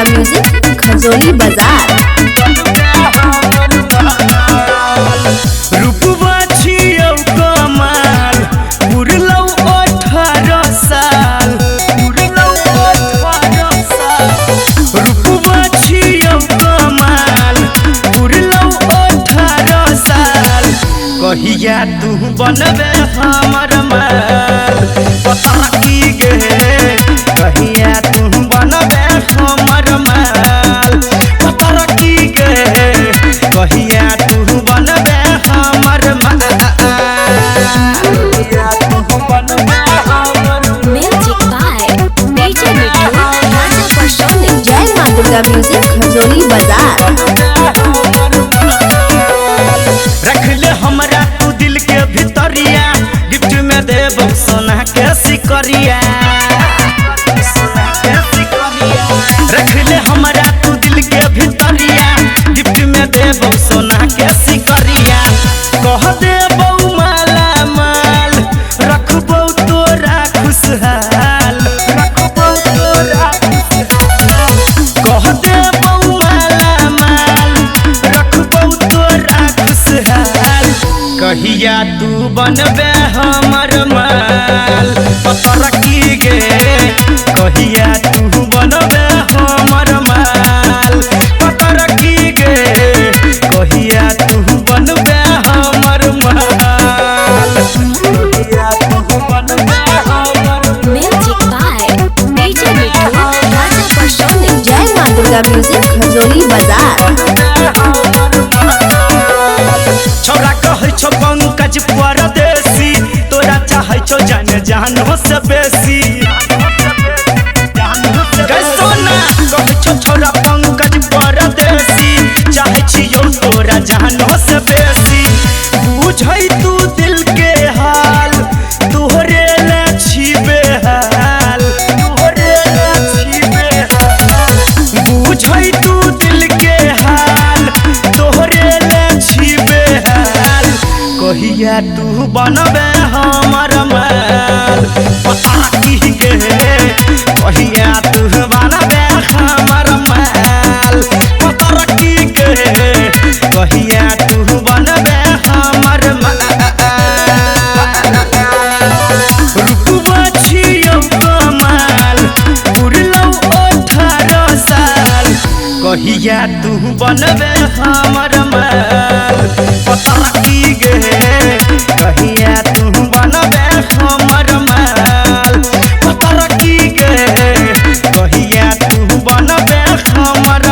Durga music Khajauli बाजार। रूपवा छियौ कमाल, पुरलौ 18 साल, पुरलौ 18 साल। रूपवा छियौ कमाल, पुरलौ 18 साल। कहिया तू बनबे हमर माल, पता की गे। कहिया तू बनबे हमर माल, पता की गे। कहिया तू बनबे हमर माल। Music by DJ Mithu Raja Parsauni. जय माँ दुर्गा म्यूजिक खजोली बाजार। रख ले हमरा तू दिल के भितरिया, गिफ्ट में देबो सोना के सिकरिया। रख ले हमरा तू दिल के भितरिया, गिफ्ट में देबो सोना के सिकरिया। कह देबो माला माल, रखबो तोरा खुशहाल, रखबो तोरा खुशहाल। कह देबो माला माल, रखबो तोरा खुशहाल। कहिया तू बनबे हमर माल, पता की गे। कहिया तू बनबे हमर माल, पता की गे। कहिया तू बनबे हमर माल। कहिया तू बनबे हमर। Music by DJ Mithu Raja Parsauni. जय माँ दुर्गा म्यूजिक खजोली बाजार। छौड़ा कहै छौ पंकज परदेसी, तोरा चाहै छौ जान जान हो से बेसी। गै सोना कहै छौ छौड़ा पंकज परदेसी, चाहै छियौ तोरा जान हो से बेसी। बुझै तू दिल के हाल, तोहरे ले छी बेहाल, तोहरे ले छी बेहाल। बुझै तू दिल के हाल, तोहरे ले छी बेहाल। कहिया तू बनबे हमर माल, पता की गे। कहिया तू बनबे हमर माल, पता की गे। कहिया तू बनबे हमर माल। रूपवा छियौ कमाल, पुरलौ 18 साल। कहिया तू बनबे हमर माल, पता की गे। कहिया तू बनबे हमर माल, पता की गे। कहिया तू बनबे हमर